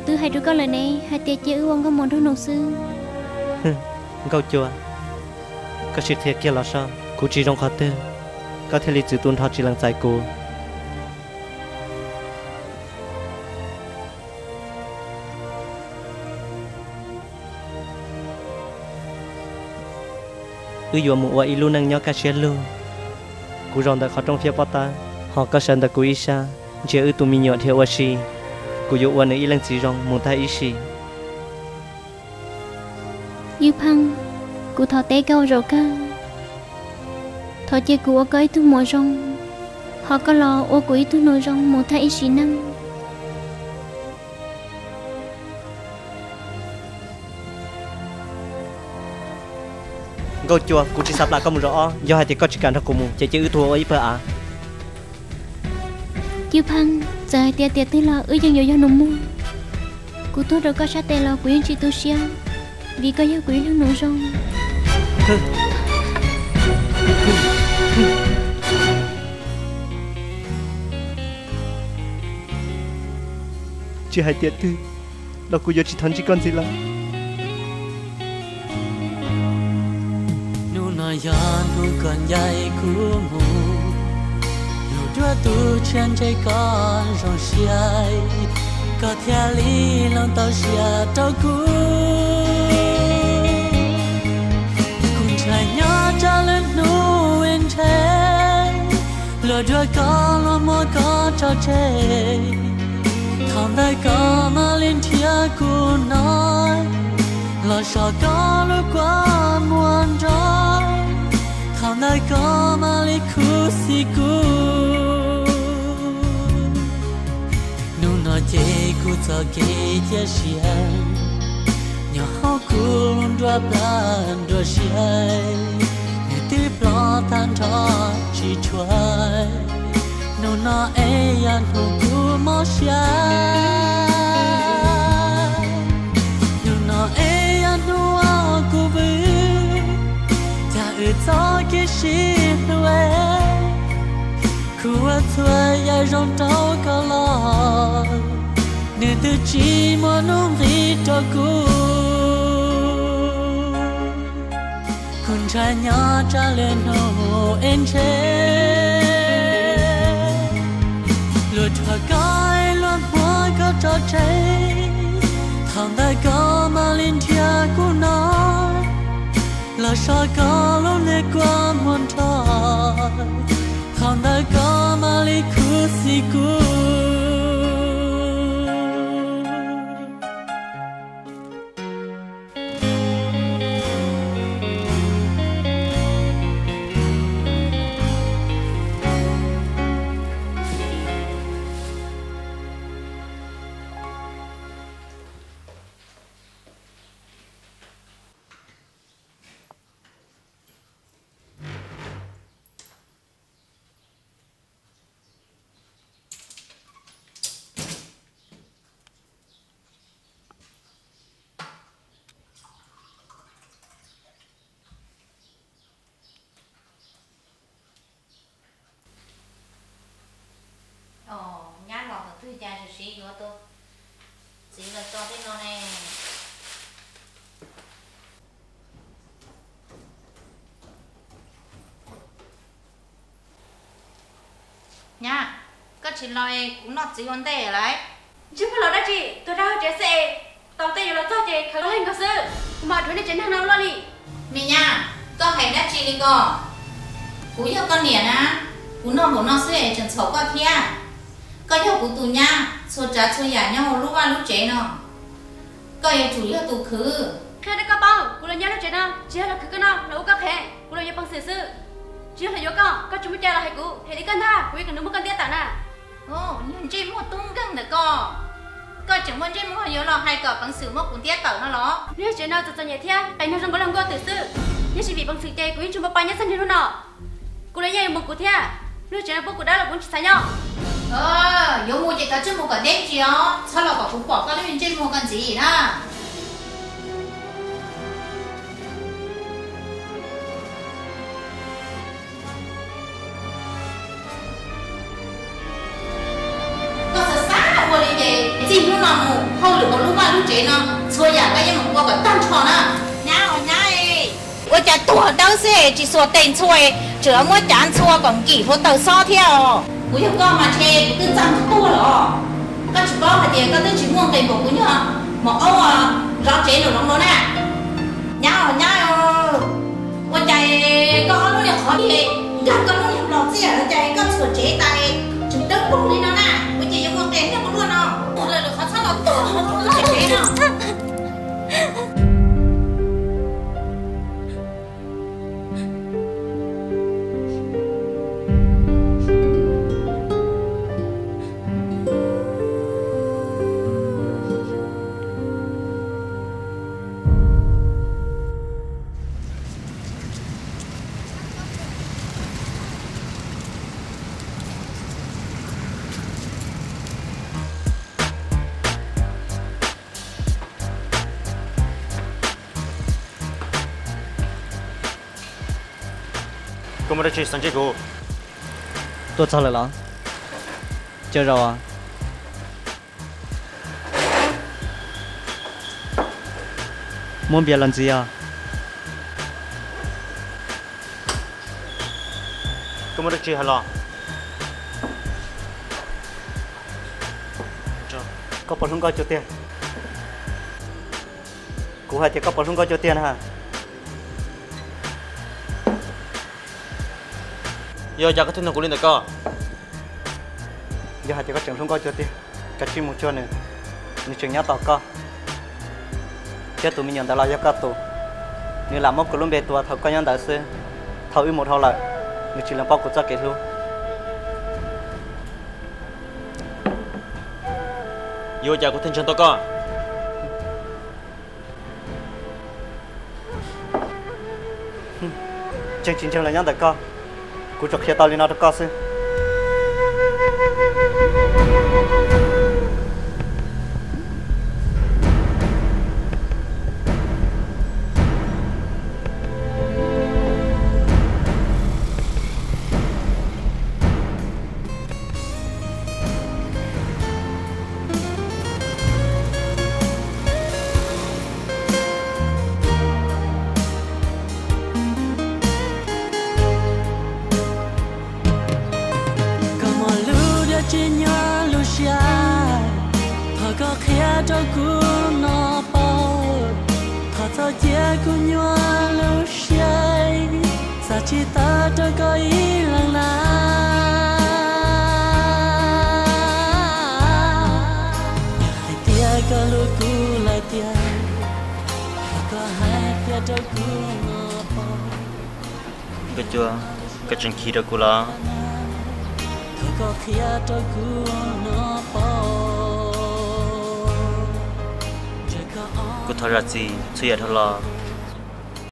Twb hais rau koj lawm ne, hais tias cia wb ua nkauj muam nraug nus xwb. Nkauj Cua, koj sim qhia kiag los saib kuv tsis zoo qhov twg, koj thiaj li txwm tu nrho tsis lees txais kuv. Wb yuav mus ua ib lub neej nyob kaj siab lug. Kuv zaum ntawm qhov rooj fiab pob tawb, ho koj sawv ntawm kuv ib sab, ntsia wb tus me nyuam dhia ua si. Kuv yuav ua nws ib leej txiv zoo mus tag ib sim. Ywj Pheej, kuv thov teb koj ua zaum kawg, thov cia kuv ua koj ib tug muam zoo, ho koj los ua kuv ib tug nus zoo mus tag ib sim neej. Nkauj Cua, kuv tsis xav plam koj mus zaum ob, yog hais tias koj tsis kam nrog kuv mus ces cia wb tuag ua ib pawg av. Ywj Pheej, txawm hais tias tiam twg los wb yeej yuav yog nus muag. Kuv tuag rau koj sab tes los kuv yeej tsis tu siab, vim koj yog kuv ib leeg nus zoo. Tsis hais tiam twg los kuv yuav tsis thov ntsib koj ntxiv lawm. Hnub no yog hnub koj ncaim kuv mus, lub nruab tus tshiab ntshe koj zoo siab, koj thiaj li los tau siab rau kuv. Kuv ntshai nyob tsam lwm hnub ntshe luag duab koj los muab koj tso tseg, thaum ntawd koj mam li nrhiav kuv no, los so koj lub kua muag nrog, thaum ntawd koj mam li khuv xim kuv. Hnub no ces kuv txoj kev cia siab nyob hauv kuv lub nruab plab nruab siab, nws twb ploj tag nrho tsis tshua. Hnub no es yog hnub kuv mob siab, hnub no es yog hnub kuv vwm tag wb txoj kev sib hlub. Kuv ua txhua yam zoo rau koj los nws twb tsis muaj nuj nqis rau kuv. Kuv ntshai nyob tsam lwm hnub es ntshe luag rhuav koj es luag muab koj tso tseg, thaum ntawd koj mam li nrhiav kuv no, los so koj lub niag kua muag nrog, thaum ntawd koj mam li khuv xim kuv. Nyab los thaum twg cas siv yuav tus txiv lawm tso tej no ne. Nyab, koj tsis los es kuv noj txiv ua ntej lawm. Ntsej muag los dab tsi? Tuag rau hauv tsev xwb es, tau tej yuav los txog ces khaws los hais nkaus xwb. Kuv mam dhuav nej tsev neeg no ua luaj li. Me nyab, koj hais dab tsi li ko? Kuv yog koj niam na, kuv noj npaum no xwb es tseem txhaum koj thiab. Koj yog kuv tus nyab, txhua tsav txhua yam nyob hauv lub vaj lub tsev no, koj yuav tsum yog tus khwv. Qhia rau koj paub, kuv los nyob lub tsev no tsis yog los khwv koj noj los ua koj qhev, kuv los yuav peev xwm xwb. Tsis yog los yuav koj, koj tsis muaj cai los hais kuv, them li koj ntag kuv yuav kam nws muab koj ntiab tawm na. Niag ntsej muag tub nkeeg ntawm koj, koj tseem muaj ntsej muag yuav los hais kom peev xwm muab kuv ntiab tawm no los? Lub tsev no txom txom nyem thiab, qes nog zoo nkaus li nkauj twm xwb. Yog tsis vim peev xwm ces kuv yeej tsis npau pa nyob txog niaj hnub no. Kuv los yeej yuav mus kuv thiab, lub tsev no pub kuv dab los kuv tsis xav nyob. Yuav mus ces koj tsij mus kom deb ntsis os, txhob los kom kuv pom koj lub ntsej muag ko ntxiv na. Koj xav xav ua li ces txij hnub no mus Hauj lwm hauv lub vaj lub tsev no, txhua yam koj yeej mus ua kom tag nrho na. Nyab os nyab, ua cas tuag dawb xwb tsis xuas tes ntxhua, tseem muab cav ntxhua kom nkim hluav taws xob thiab os. Kuv yog koj mas ntshe kuv twb txaj muag tuag lawm os. Koj tsis paub hais tias koj twb tsis muaj nqis npaum kuv nyuag maum aub zov tsev nraum zoov no na. Nyab os nyab, ua cas koj ob lub niag qhov nkag koj lub niag los txiaj los cas koj txhuam tsev tas tseem dawb paug li no na, ua cas yuav muaj qe niag ua luaj no. Tuag lawm lwm qhov txhob los tuag hauv lub tsev no. Koj muaj dab tsi xav ntsib kuv? Tuaj txog lawm los? Cov zaum muab npias los ntxiv os. Koj muaj dab tsi hais los? Koj puas hlub nkauj cuag tiag? Kuv hais tias koj puas hlub nkauj cuag tiag na? Yog cas koj thiaj nug kuv li ntawd koj? Yog hais tias koj tseem hlub nkauj cuag tiag, kav tsij mus cuag nws, nws tseem nyob tos koj. Thiab tus me nyuam ntawd los yog koj tus. Nws lam muab kuv lub npe tua thaum koj nyob ntawd xwb. Thaum wb mus dhau lawm, nws tsis lees paub kuv txoj kev hlub. Yuav ua cas kuv thiaj ntseeg tau koj? Tseem tsis ntseeg los nyob ntawm koj, kuv tsuas qhia tau li no rau koj xwb. Koj muaj lub dab tsi nyuaj lub siab, thov koj qhia rau kuv no paub. Thov txhob cia kuv nyuaj lub siab, xav tsis tawm rau koj ib leeg na. Yog hais tias koj hlub kuv lawm tiag, thov koj hais qhia rau kuv no paub. Nkauj Cua, koj tseem chim rau kuv los? Kuv thov zam txim txhua yam dhau los.